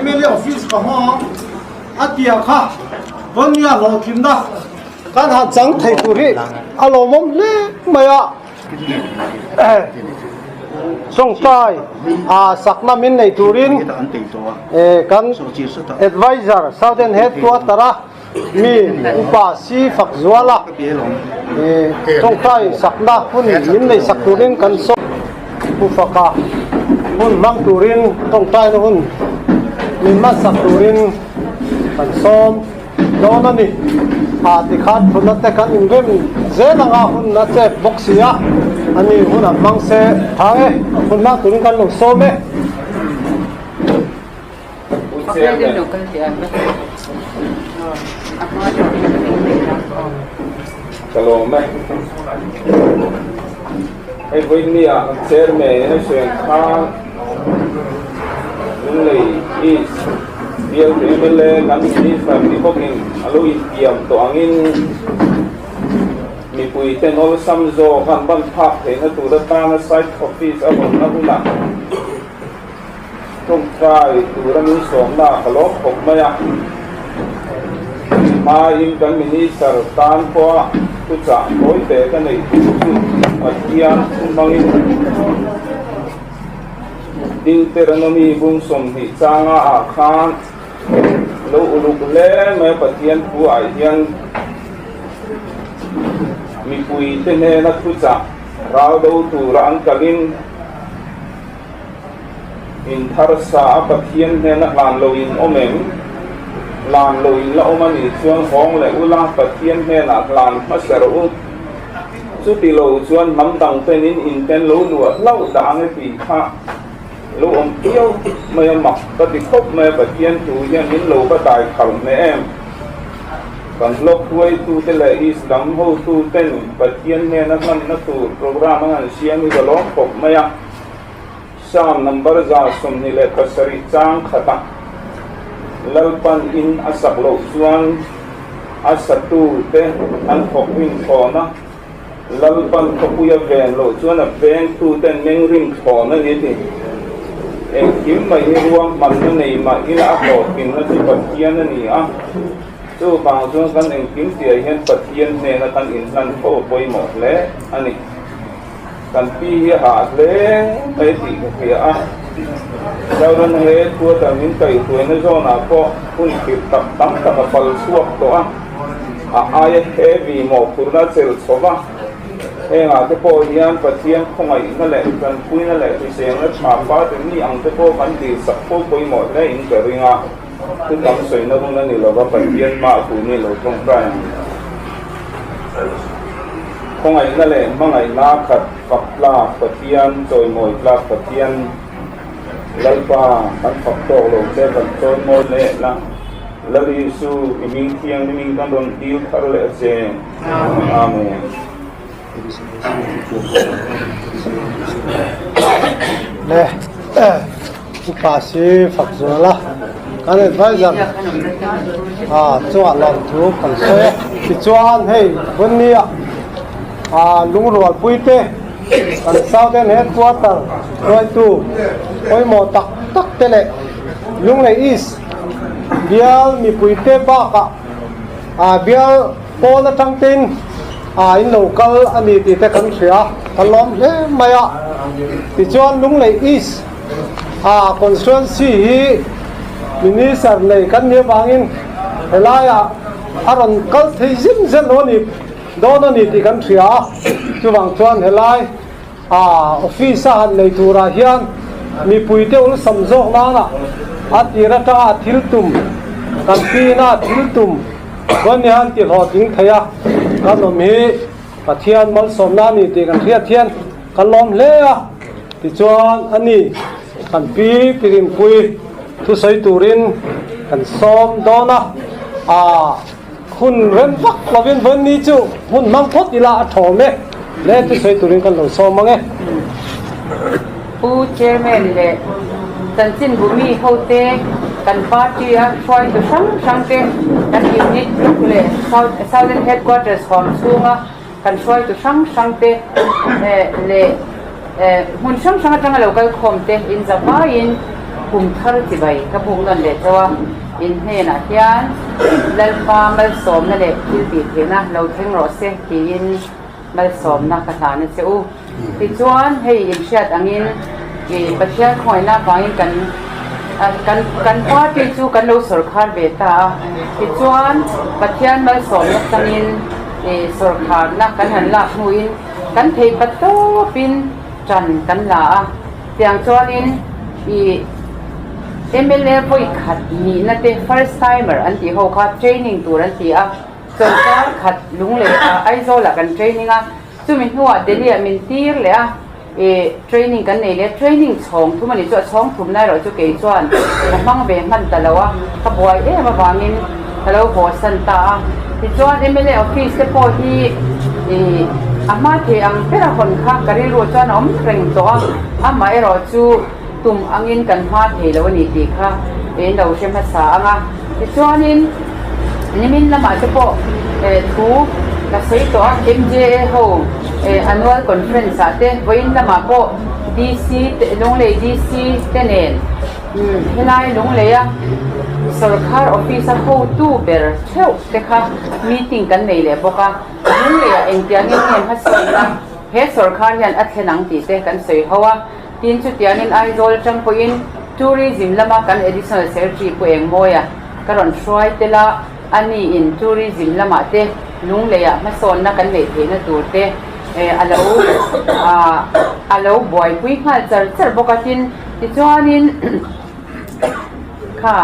MLA office ka hawng a tia kha vawn nia hlawhtlinna kan han chang thei tur hi a lawmawm hle mai a. Tawngtai a sakna min nei turin kan adviser Southern Headquarter a mi upa si fak zual a tawngtai sakna hun min nei sak turin kan sawm pu faka hun hmang turin tawngtaina hun min hmansak turin kan sawm dawn a ni. A tikhan thutna te kan inrem zel anga hun a chep bawk si a, ani hun an hmang se tha e, hun hmang turin kan lo sawm e. Ka lawm e. Hei vawinia chairman a sawi ang khan Lunglei East bial tu mla kan minister ni bawkin a lo intiam tawh angin mipuite nawlsam zawk an ban phak theihna tur atana site office a rawnna hunah Tawngtai tura min sawmna ka lawm khawp mai a, hmain kan Minister tan pawha thuchah tawi te ka neih tur chu Pathian thu hmangin Deuteronomy bung 20 changa ah khan lo uluk hle mai a, Pathian thu ah hian mipuite hnena thuchah rau do tura an kalin In thar sa a Pathian hnena hlan lo in awm em? Hlan lo in la awm a nih chuan hawng leh ula Pathian hnenah hlan hmasa rawh u. Chuti lo chuan hnam dang ten in inten lo luah hlauh dah ang e tih kha lo awm piau mai a mak ka ti khawp mai a Pathian thu hian min lo va dai khalh hneh em? Kan hlawk hruaitute leh Islam hotuten Pathian hnena hlanna tur programme an han siam hi ka lawm khawp mai a. Psalm number 127 chang khata Lalpan in a sak loh chuan a satute an thawk rin thlawn a, Lalpan khawpui a ven loh chuan a vengtuten meng rin thlawn a ni ti. Engkim mai hi ruahmanna nei mah ila a hlawhtlinna chu Pathian a ni a, chuvang chuan kan engkim tihah hian Pathian hnena kan inhlan fo a pawimawh hle a ni. Kan pi hi a hah hle mai tih ka hria a, Southern Headquarter min kaihhruaina zawnah pawh hun khirh tak tam tak a pal chhuak tawh a, a aia heavy mawhphurhna a chelh chho va, hengah te pawh hian Pathian khawngaihna leh tanpuina leh hriselna tha pa te mi ang te pawh kan dilsak fo pawimawh hle in ka ring a, thu tam sawina hun a ni lova Pathian mah thu ni lo tawngtai ang. Khawngaihna leh hmangaihna khat fak tlak Pathian, chawimawi tlak Pathian, Lalpa kan fak tawk lo che kan chawimawi leh la, Lal Isu i hming thianghlimin kan rawn dil thar leh a che. Amen. Le upa si fak zual a kan advisor a chungah lawmthu kan sawi a tichuan hei Bunnia a lungrualpui te kan Southern Headquarter hruaitu pawimawh tak tak te leh Lunglei East bial mipui te bakah a bial pawn atang tein a in lo kal a ni tih te kan hria kan lawm hle mai a tichuan Lunglei East a constituency hi Minister nei kan nih avangin helaiah a rawn kal thei zim zel lo a ni dawn a ni tih kan hria a chuvang chuan helai a office a han nei turah hian mipuite ulsam zawk nana a tir atanga a thil tum kan pina a thil tum chuan ni han tihlawhtling thei a kan awm hi Pathian malsawmna a ni tih kan hriat hian kan lawm hle a tichuan a ni kan pi Pirinpui thusawi turin kan sawm dawn a ah Hun rem vak lovin vawiin ni chu hmun hmang phawt ila a thawm e le thusawi turin kan lo sawm ang e. Pu Chairman leh Chanchinbumi hote kan party a hruaitu hrang hrang te kan unit block leh Southern Headquarters huam chhunga kan hruaitu hrang hrang te leh hmun hrang hrang atanga lo kal khawm te in zavaiin. Kum thar chibai ka buk nawn leh chauh a, in hnenah hian Lalpa malsawmna leh thil tih theihna lo thleng rawh se tiin malsawmna ka hlan a che u. Tichuan hei in hriat angin ih Pathian khawngaihna avangin kan kan kan party chu kan lo sawrkhar ve ta a, tichuan Pathian malsawmna changin ih sawrkharna kan han lak hnuin kan thei pa tawpin tan kan la a, tiang chuanin ih mla vawi khat nihna te first timer an tih ho kha training tur an ti a, chawlhkar khat lunglei ah Aizawl ah kan training a, chumi hnuah Delhi ah min tir leh a, ih training kan nei leh a, training chhawng thum a ni chu a chhawng thum na erawh chu kei chuan ka hmang ve hman ta lo a, ka buai em avangin ka lo haw san ta a, tichuan mla office te pawh hi ih a hma thei ang bera hawn kha ka rilru chuan a awm reng tawh a, amaherawh chu tum angin kan hma thei lo a ni tih kha in lo hre hmasa ang a, tichuanin nimin lamah te pawh eh thu ka sawi tawh a, MJA ho eh annual conference ah te vawiin lamah pawh DC te Lunglei DC te nen umm helai Lungleia sawrkhar office a hotu ber theuh te kha meeting kan nei leh bawk a, Lungleiah engtiangin nge hmasawnna he sawrkhar hian a thlen ang tih te kan sawi ho a. Tin, chutiangin Aizawl atang pawhin Tourism lama kan Additional Secretary Pu Engmawia ka rawn hruai tel a, ani in Tourism lamah te Lungleiah hmasawnna kan neih theihna tur te a lo a lo buaipui nghal char char bawk a. Tin, tichuanin kha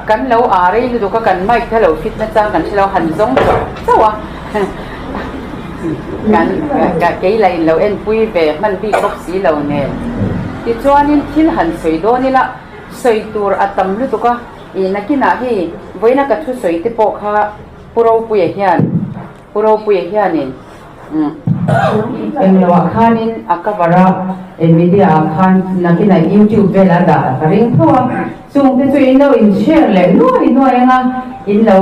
kan lo a rei lutuk a, kan mic kha lo fit nachang kan hre lo, han zawng chauh chauh a. Kan kei lah in lo enpui ve hman bik bawk si lo nen. Tichuanin thil han sawi dawn ila, sawi tur a tam lutuk a, ih nakinah hei vawiina ka thu sawi te pawh kha Pu Ropuia hian, Pu Ropuia hianin umm engloah khanin a cover a, media ah khan nakinah youtube velah dah ka ring tho a. Chung te chu in lo in share leh nuai nuai anga in lo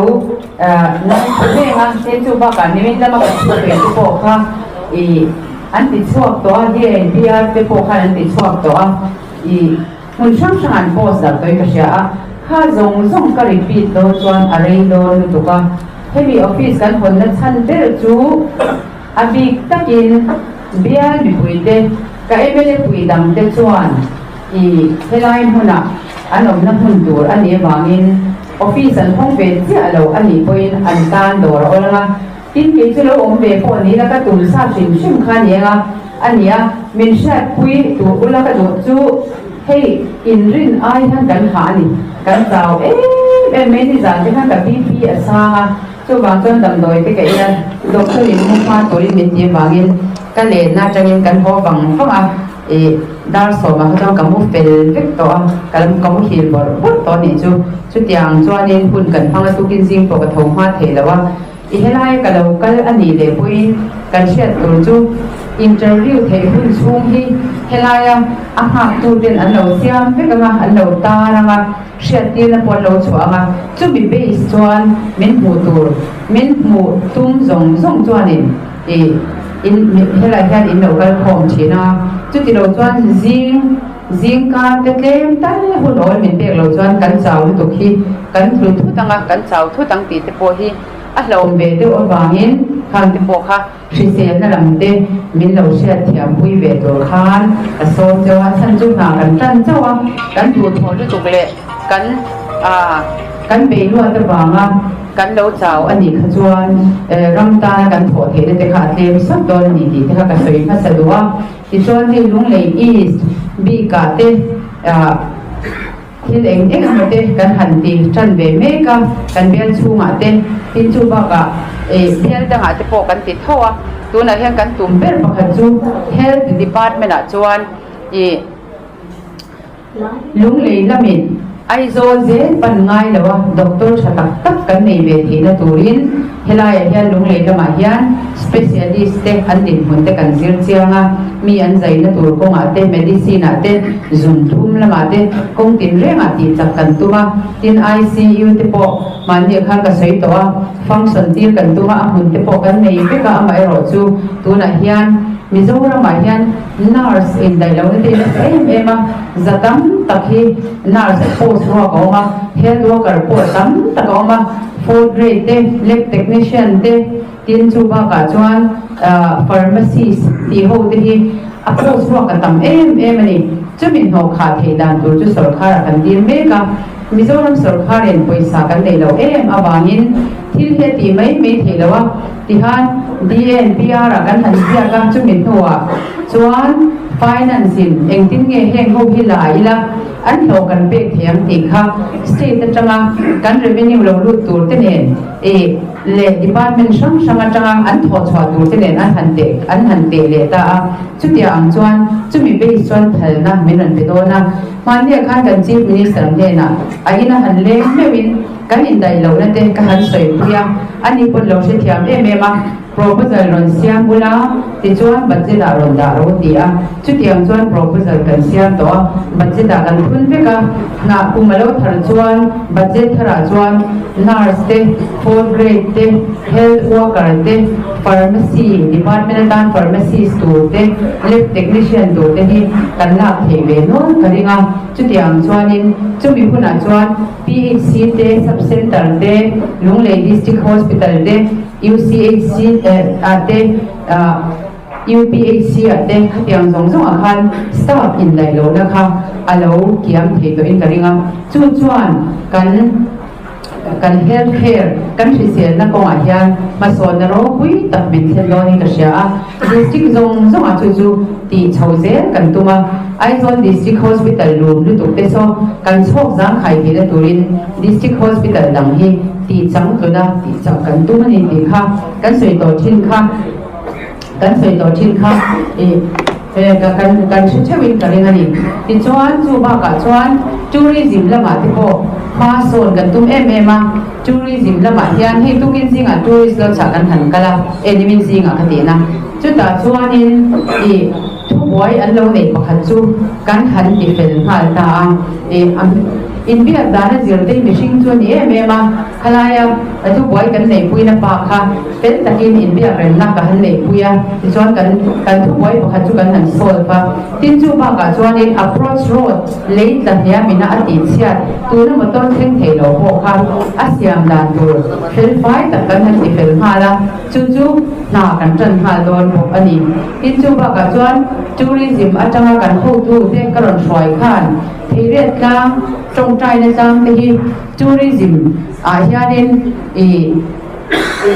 ngaithla reng a, tin chu bakah nimin lama kan thu ve te pawh kha ih an ti chhuak tawh a, DNPR te pawh khan an ti chhuak tawh a, ih hmun hrang hrang an post darh tawhin ka hria a, kha zawng zawng ka repeat dawn chuan a rei dawn lutuk a, hemi office kan hawnna chhan ber chu a bik takin bial mipuite ka mla pui dang te chuan I helai hmuna an awmna hmun tur a nih avangin office an hawng ve chiah lo a nih pawhin an tan dawr a awl ang a, tin kei chu lo awm ve pawh ni ila ka tum sa hrim hrim kha a ni ang a, a ni a, min hriatpui tur ula ka duh chu hei inrin ai hian kan hah a ni, kan chau em em mai nizan te khan ka BP a sang a, chuvang chuan damdawi te ka ei a, doctor in mu hma turin min ti avangin ka lenna atangin kan haw vang vang a. Ih, dar sawmah kha chuan ka mu fel vek tawh a, ka lo ka muhil bawrh bawrh tawh a nih chu. Chutiang chuanin hun kan hmang a, tukin zing pawh ka tho hma thei lo a. I helai ka lo kal a nih leh pawhin kan hriat tur chu interview theih hun chhung hi helaia a nghaktu ten an lo siam vek ang a, an lo tar ang a, hriattirna pawh an lo chhuah ang a. Chumi base chuan min hmuh tur, min hmuh tum zawng zawng chuanin Ih, in helai hian in lo kal khawm thin a, chuti lo chuan zing zing kar te tlem tal hun awl min pek lo chuan kan chau lutuk hi kan tlu thut ang a, kan chau thut ang tih te pawh hi a hlauhawm ve deuh avangin khang te pawh kha hriselna lam te min lo hriat thiam pui ve tur khan ka sawm chauh a, chhan chu hna kan tan chauh a, kan duhthawh lutuk leh kan ah kan beiluat avanga. Kan lo chau a nih kha chuan ram tana kan thawh theihna te kha a tlem sap dawn a ni tih te kha ka sawi hmasa duh a. Tichuan hei Lunglei East bikah te thil eng eng emaw te kan han ti tan ve mek a, kan bial chhungah te tin chu bakah bial dangah te pawh kan ti tho a. Tunah hian kan tum ber pakhat chu Health Department ah chuan ih Lunglei lamin Aizawl zel pan ngai lo a doctor tha tak tak kan nei ve theihna turin helaiah hian Lunglei lamah hian specialist te an dinhmun te kan zir chiang a, mi an zaina tur kawngah te, medicine ah te, zun thum lamah te kawng tinrengah tih chak kan tum a, tin ICU te pawh mahni khan ka sawi tawh a, function tir kan tum a, a hmun te pawh kan nei vek a, amaherawhchu tunah hian. Mizoramah hian nurse indaih lohna te hi a nasa em em a, za tam tak hi nurse post ruak a awm a, health worker pawh tam tak a awm a, fourth grade te, lab technician te, tin chu bakah chuan pharmacist tih ho te hi a post ruak a tam em em a ni. Chumi hnawh khah theih dan tur chu sawrkharah kan dil mek a, Mizoram sawrkharin pawisa kan neih loh em avangin thil hi a tih mai mai theih loh a. Tihan DNPR ah kan han ziak a, chumi hnuah chuan Finance in engtin nge heng ho hi la ila an hlawh kan pek thei ang tih kha State atanga kan revenue lo lut tur te nen eh leh Department hrang hrang atanga an thawh chhuah tur te nen an han teh an han teh leh ta a, chutiang ang chuan chumi base chuan phalna min rawn pe dawn a. Hmannia khan kan Chief Minister hnenah a ina han leng meuhin Kan indaih lohna te ka han sawipui a, ani pawn lo hrethiam em em a, proposal rawn siam bula tichuan budget ah rawn dah ro ti a, chutiang chuan proposal kan siam tawh a, budget ah kan phun vek a, hnah kum a lo thar chuan budget tharah chuan nurse te, fourth grade te, health worker te, pharmacy department atan pharmacist tur te, lab technician tur te hi kan lak theih ve nual ka ring a, chutiang chuanin chumi hunah chuan PHC te, Sub Centre te, Lunglei District Hospital te, UCHC ah te, UPHC ah te khatiang zawng zawng ah khan staff indaih lohna kha a lo kiam thei tawhin ka ring a. Chu chuan kan kan health care, kan hriselna kawngah hian hmasawnna ropui tak min thlen dawn in ka hria a. District zawng zawngah chu chu tih chho zel kan tum a, Aizawl District Hospital lum lutuk te saw kan chhawk zangkhai theihna turin District Hospital dang hi tih changtlun a tih chak kan tum a ni tih kha kan sawi tawh thin kha kan sawi tawh thin kha ih kan kan hre theuhin ka ring a ni. Tichuan chu bakah chuan Tourism lamah te pawh hma sawn kan tum em em a. Tourism lamah hian hei tukin zingah tourist lodge ah kan han kal a, e nimin zingah ka tihna. Chutah chuanin ih thubuai an lo neih pakhat chu kan han ti fel nghal ta a, ih inbiak dana zirte mihring chu a ni em em a, khalaia thubuai kan neihpuina pa kha fel takin inbiak remna ka han neihpui a, tichuan kan kan thubuai pakhat chu kan han solve a. Tin chu bakah chuanin approach road lei tla hniamina a tih chhiat tuna motor thleng thei lo pawh kha a siam dan tur fel fai tak kan han ti fel nghal a, chu chu hna kan tan nghal dawn bawk a ni. Tin chu bakah chuan tourism atanga kan hotu te ka rawn hruai khan Theiriat tlang tawngtaina tlang te hi tourism ah hianin ih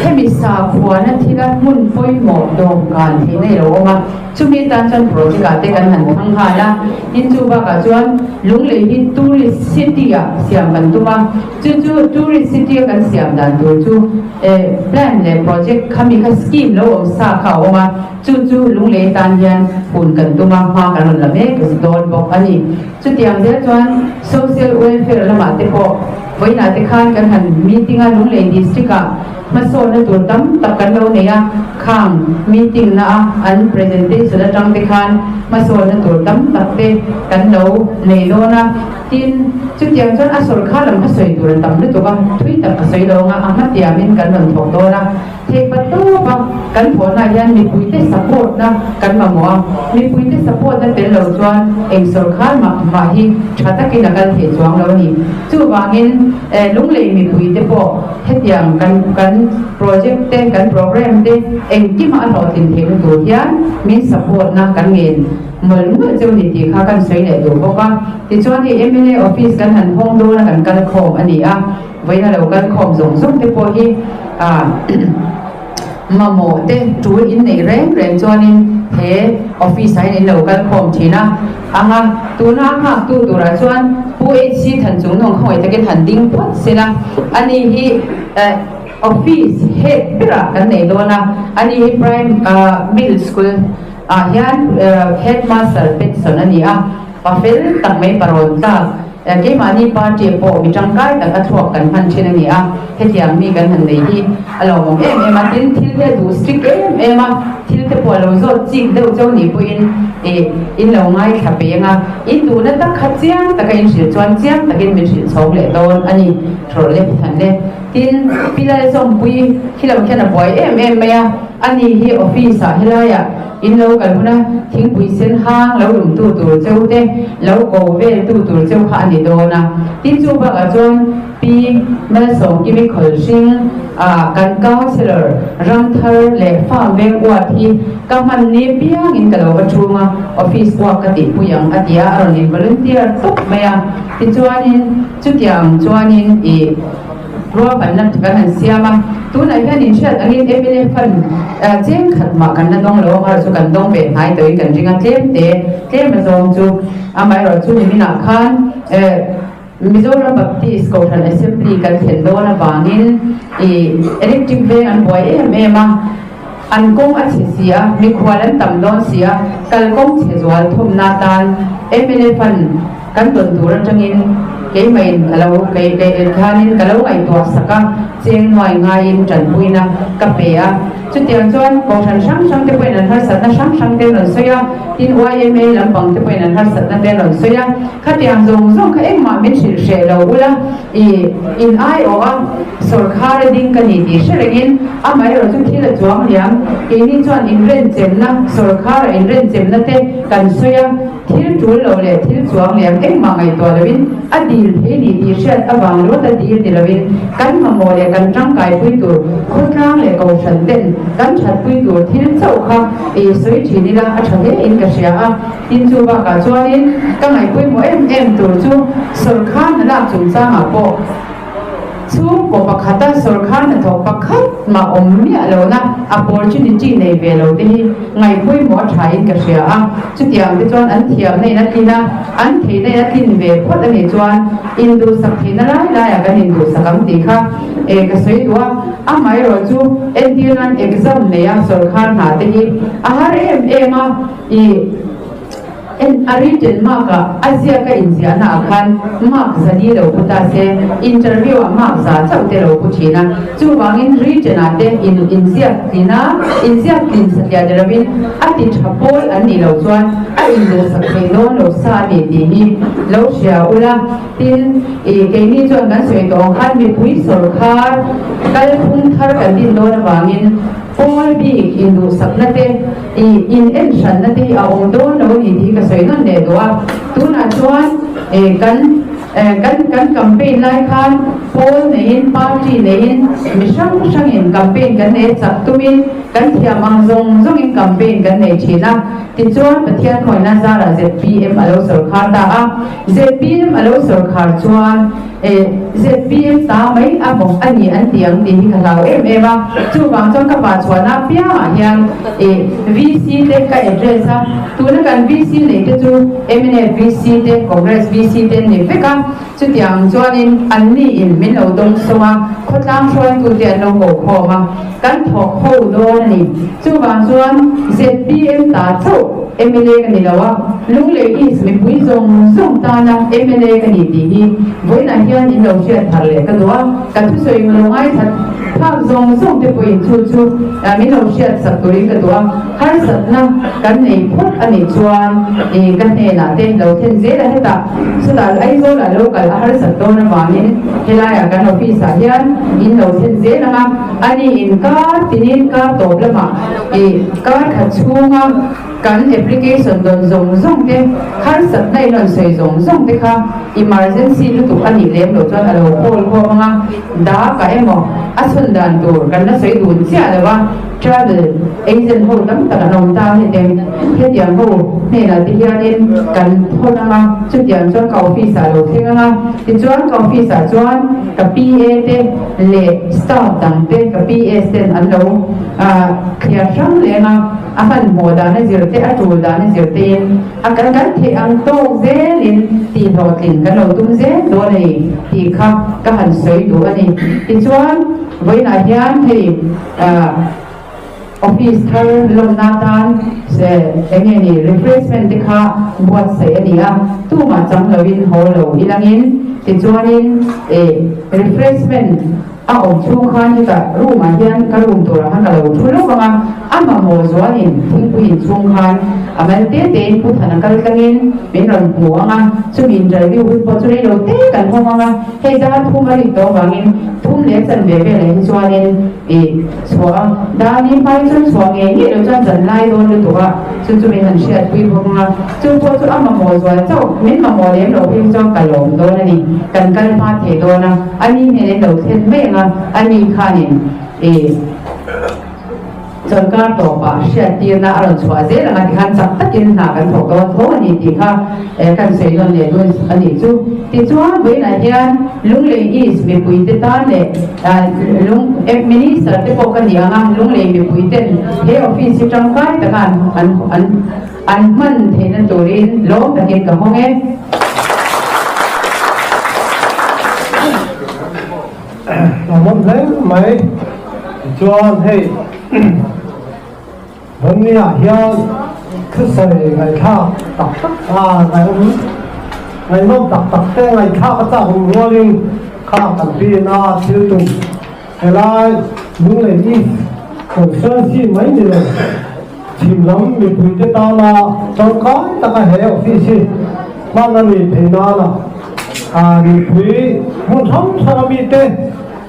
Hemi sakhuana thila hmun pawimawh dawmkan theihna i lo awm a, chumi tan chuan project ah te kan han thang nghal a, tin chu bakah chuan Lunglei hi tourist city ah siam kan tum a, chu chu tourist city a kan siam dan tur chu eh plan leh project khami kha scheme lo awm sa kha a awm a, chu chu Lunglei tan hian hun kan tum a, hma kan rawn la mek dawn bawk a ni. Chutiang zel chuan social welfare lamah te pawh Vawiinah te khan kan han meeting a, Lunglei District ah hmasawnna tur tam tak kan lo nei a, khang meeting na a an presentation atang te khan hmasawnna tur tam tak te kan lo nei dawn a, tin chutiang chuan a sawrkhar lam kha sawi tur a tam lutuk a, thui tak ka sawi lo ang a, a hmatiamin kan rawn thawk dawn a. Theihpa tawpa kan thawhnaah hian mipuite support-na kan mamawh a, mipuite support-na tel lo chuan eng sawrkhar mah mah hi tha takin a kal theih chuang lo a ni. Chuvangin Lunglei mipuite pawh hetiang kan kan project te, kan program te engkimah a hlawhtlin theihna tur hian min support-na kan ngen mawlh mawlh cheu ni tih kha kan sawi leh duh bawk a. Tichuan hei mla office kan han hawng dawn a kan kal khawm a ni a. Vawiina lo kal khawm zawng zawng te pawh hi mamawh te tul in neih reng reng chuanin he office ah hian in lo kal khawm thin a ang a, tuna a nghak tu turah chuan Pu HC Thanchungnawng khawngaih takin han ding phawt sela, ani hi office head berah kan nei dawn a, ani hi prime middle school ah hian headmaster pension a ni a, pa fel tak mai parawn tlak. Keimahni party pawh mi tangkai tak a thluak kan hman thin a ni a, hetiang mi kan han nei hi a lawmawm em em a, tin thil hi a duh strict em em a, thil. thil te pawh a lo zawt chik deuh chauh nih pawhin ih in lo ngaithla peng a, in duhna tak kha chiang taka in hrilh chuan chiang takin min hrilh chhawng leh dawn a ni, trawh leh than le. Tin, Pi Lalzawmpuii khi lo khian a buai em em mai a, ani hi office ah helaiah in lo kal hun a, thingpui sen hang lo lum tu tur cheu te, lo ko vel tu tur cheu kha a ni dawn a. Tin, chu bakah chuan Pi Malsawmkimi Khawlhring ah kan Councillor Ramthar leh Farm veng uat hi ka hman ni piangin ka lo va thung a, office uak ka tihpui ang a ti a, a rawn in volunteer tawp mai a. Tichuanin chutiang chuanin ih. Ruahmanna kan han siam a, tunah hian inhriat angin mla fund cheng khat mah kan la dawng lo a, amaherawhchu kan dawng ve hnai tawhin kan ring a, tlem te tlem a zawng chu amaherawhchu niminah khan Mizoram Baptist Kohhran Assembly kan thlen dawn avangin ih electric veng an buai em em a, an kawng a chhe si a, mikhual an tam dawn si a, kalkawng chhe zual thawmna atan mla fund Kan tawn tur atangin keimahin ka lo kei kei khanin ka lo ngaihtuah sak a, cheng nuai ngaiin tanpuina ka pe a. Chutiang chuan kohhran hrang hrang te pawhin an harsatna hrang hrang te an rawn sawi a, tin yma lampang te pawhin an harsatna te an rawn sawi a. Khatiang zawng zawng kha engmah min hrilh hreh lo ula, i in aiawh a sawrkhar a ding ka ni tih hre rengin amaherawh chu thil a chuang liam. Keini chuan inrenchemna, sawrkhara inrenchemna te kan sawi a. Thil tul lo leh thil chuang liam engmah ngaihtuah loin a dil thei ni tih hriat avang ringawt a dil ni loin kan mamawh leh kan tangkaipui tur khawtlang leh kohhran ten kan thatpui tur thil chauh kha ei sawi thin ila a tha hle in ka hria a. Tin chu bakah chuanin ka ngaihpawimawh em em tur chu sawrkhar hna lak chungchangah pawh Chhungkaw pakhata sawrkhar hnathawk pakhat mah awm miah lohna opportunity nei ve lo te hi ngaihpawimawh a thain ka hria a, chutiang te chuan an thiamna in a tlin a, an theihna in a tlin ve phawt a nih chuan induhsak theihna lai laiah kan induhsak ang tih kha e ka sawi duh a, amaherawh chu entir nan exam neia sawrkhar hna te hi a har em em a, ih. En a written mark ah a ziak a inziahna ah khan mark zali lo pu ta se, interview ah mark za chauh te lo pu thin a. Chuvangin written ah te in inziak tlin a, inziak tlin satliah ni lovin a ti tha pawl an nih loh chuan a induhsak thei dawn lo sa a ni tih hi lo hria ula. Tin, ih keini chuan kan sawi tawh ang khan mipui sawrkhar kalphung thar kan din dawn avangin, Pawl bik induhsakna te, ih in en hranna te hi a awm dawn lo a ni tih hi ka sawi nawn leh duh a. Tunah chuan eh kan eh kan kan campaign lai khan pawl neiin party neiin mi hrang hrangin campaign kan nei a chak tumin kan thiam ang zawng zawngin campaign kan nei thin a. Tichuan Pathian khawina zarah zpm a lo sawrkhar ta a. Zpm a lo sawrkhar chuan Eh, zpm ta mai a bawk a ni an ti ang tih hi ka hlau em em a, chuvang chuan ka pa chhuahna apiangah hian eh VC te ka address a, tuna kan VC neih te chu mnf VC te, Congress VC te an ni vek a, chutiang chuanin anni in min lo dawng sawng a, khawtlang hruaitute an lo ko khawm a, kan thawk ho dawn a ni. Chuvang chuan zpm ta chauh mla ka ni lo a, Lunglei East mipui zawng zawng tana mla ka ni tih hi vawiinah hian in lo hriat thar leh ka duh a, ka thusawi lo ngaithla phak zawng zawng te pawhin chu chu min lo hriat sak turin ka duh a, harsatna kan nei phawt a nih chuan ka hnenah te lo thlen zel a hetah chutah Aizawlah lo kal a harsat dawn avangin helaiah kan office ah hian in lo thlen zel ang a. Ani in kar tinin kar tawp lamah ih kar khat chhunga kan application dawn zawng zawng te harsatna in rawn sawi zawng zawng te kha emergency lutuk a nih lem loh chuan a lo call khawm ang a, dak ah emaw a chhun dan tur kan la sawi dun chiah lo a, travel agent ho tam tak an awm ta hetiang hetiang ho hnenah te hianin kan thawn ang a, chutiang chuan ka office ah a lo thleng ang a, tichuan ka office ah chuan ka PA te leh staff dang te ka PS ten an lo thliar hrang leng a, a hmanhmawh dan a zir te a tul dan a zir te in a kan kan theih ang tawk zel in tih hlawhtlin kan lo tum zel dawn a ni tih kha ka han sawi duh a ni. Tichuan vawiinah hian hei Office thar lawmna atan eng nge ni refreshment te kha buatsaih a ni a, tumah chang loin haw lo ilangin. Tichuanin eh refreshment a awm chhung khan hetah room ah hian ka room turah khan ka lo thu lawk ang a, a mamawh zualin thingpui in chhung khan a mal te tein Pu Thana kal tlangin min rawn hmu ang a, chumi interview hun pawh chu rei lo te kan hawng ang a, hei dar thum a rik tawh avangin thum leh chanve velah hi chuanin ih chhuah a, Dani hmai chuan chhuah ngei ngei lo chuan zan lai dawn lutuk a, chu chu min han hriatpui bawk ang a. Chu pawh chu a mamawh zual chauh, min mamawh lem loh phei chuan ka lawm dawn a ni. Kan kal hma thei dawn a, a ni hnen in lo thlen mai ang a, a ni khanin ih chawlhkar tawpah hriattirna a rawn chhuah zel ang a tikhan chak takin hna kan thawk dawn tho a ni tih kha kan sawi nawn leh dawn a nih chu. Tichuan vawiinah hian Lunglei East mipuite tan leh Lung Minister te pawh ka ni ang a, Lunglei mipuiten he office hi tangkai taka an an An hman theihna turin lawm takin ka hawng e. Lawmawm hle mai. Tichuan hei Bunny-ah hian thusawi ngaihthlak tak tak a ngaihawm ngaihnawm tak tak te ngaihthlak a chak awm rualin kha kan bina thil tum helai Lunglei East Constituency mai ni lo. Chhim lam mipuite tana tangkai taka he office hi hman a nih theih nana mipui hmun hrang hrang a mite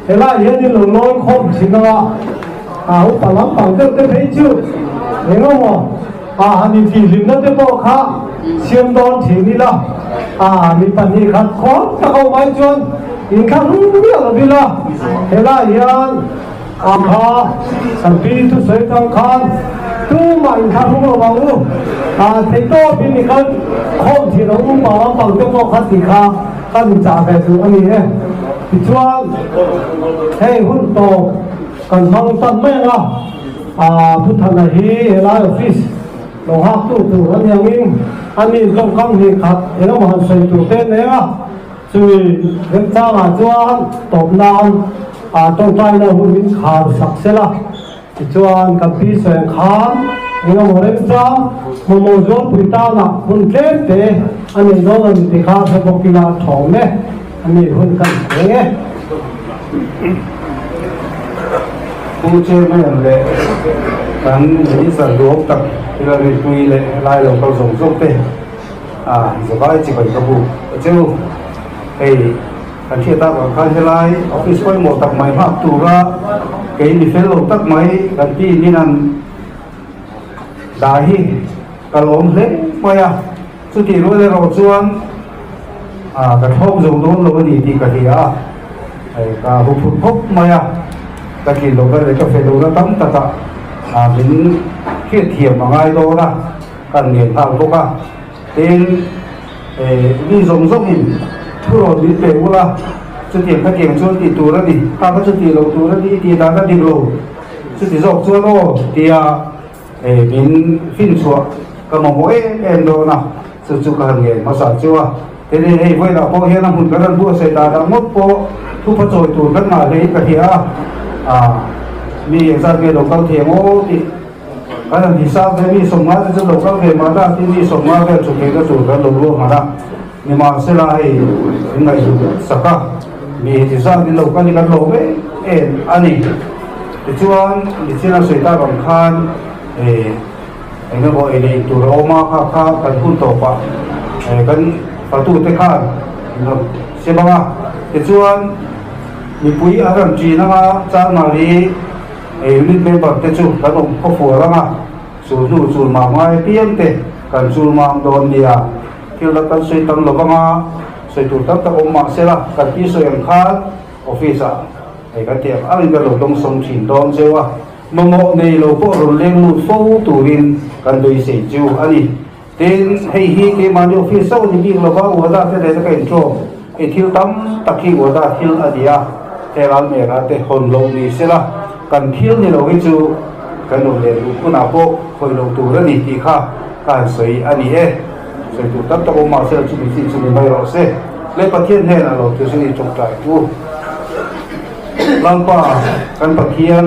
helaiah hian in lo lawi khawm thin anga upa lampang deuh te phei chu engemaw han intihhlimna te pawh kha siam dawn thin ila mi pahnih khat khawn tak a awm ai chuan inthlahrung miah lo ila helaiah hian A kha kan pi thusawi tang khan tumah in thla hrung lo ang u, a theihtawpin i kal khawm thin ang u pa lampang te pawh kha tih kha kan inchah ve duh a ni e. Tichuan hei hun tawp kan hmang tan mai ang a, a Pu Thana hi helai office lo nghak tu tur a ni angin a ni tawngkam hnih khat engemaw han sawi tur te nen a. Chumi remchangah chuan tawp nan tawngtaina hun min khar sak sel a, tichuan kan pi sawi khan engemaw remchang mamawh zualpui tanah hun tlem te a nei dawn a ni ti kha hre bawk ila thawm e, a ni hun kan thleng e. Pu Chairman leh kan Minister duhawm tak Hillary Pui leh helai lo kal zawng zawng te. A zavai chibai ka bu a cheu. Hei kan hriat tak ang khan helai office pawimawh tak mai nghak tura kei mi fel lo tak mai kan ti in an dah hi ka lawm hle mai a. Chutih rual erawh chuan a ka thlawk zo dawn lo a ni tih ka hria a, hei ka huphurh khawp mai a. Ka tlin lohna leh ka fe lohna tam takah min hriatthiam a ngai dawn a. Kan ngen nghal bawk a, tin mi zawng zawngin thurawn min pe ula, chutiang khatiang chuan tih tur a ni, kha kha chu tih loh tur a ni i tih dan a dik lo, chuti zawk chuan aw tia min finchhuah ka mamawh em em dawn a, chu chu ka han ngen hmasa chu a. Tin hei vawilah pawh hian a hmun kan rawn buatsaih dan ang ngawt pawh thupa chawi tur kan ngah hlein ka hria a, mi engzat nge lo kal thei ang aw tih. Kan han hisap ve mi sawmnga te chu lo kal ve mah ta tin mi sawmnga vel chu theihna tur kan lo luah hman a, nimahsela hei in ngaihhlut sak a, mi heti zat in lo kal hi kan lawm em em a ni. Tichuan nichin a sawi tak ang khan eh eng emaw ei leh in tur a awm a, kha kha kan hun tawpah eh kan fatute khan in rawn sem ang a, tichuan mipui an rawn ṭin ang a, Chalmari Unit member te chu kan awm khaw fual ang a, chu hnu chul mam ngai apiang te kan chul mam dawn nia. Thil dang kan sawi tam lo vang a, sawi tur tam tak awm mah sela kan pi sawi ang khan office ah hei kan tih ang angin kan lo dawng sawng thin dawn cheu a, mamawh nei lo pawh rawn leng lut fo turin kan beisei chu a ni. Tin, hei hi keimahni office chauh ni bik lova Uada te nena ka intawm i thil tam tak hi Uada thil a ni a, he Lalmera te hawn loh ni sela kan thil ni lo hi chu kan rawn leh duh hunah pawh khawih loh tur a ni tih kha ka han sawi a ni e. Sawi tur tam tak awm mah sela chumi chin chu ni mai rawh se. Le Pathian hnenah lo thu chu i tawngtai u. Lalpa kan Pathian.